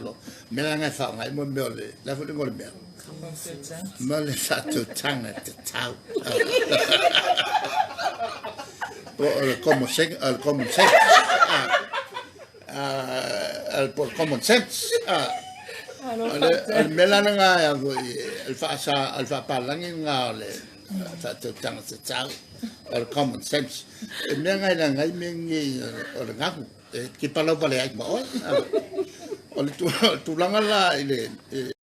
Malo. Mea la e faaaoga ai mo mea o le, le a foi le igoa o le mea? Ma le faatautaga tatau. Po o le common sense, o le common sense. Ah, po o le common sense. Ah, o le mea la lena e foi, o le faasa, o le faapalagi lena o le faatautaga tatau, o le common sense. E mea ngai la ngai mea nei o le gahu, e te palau vale ai ma oe. O le tulaga la i le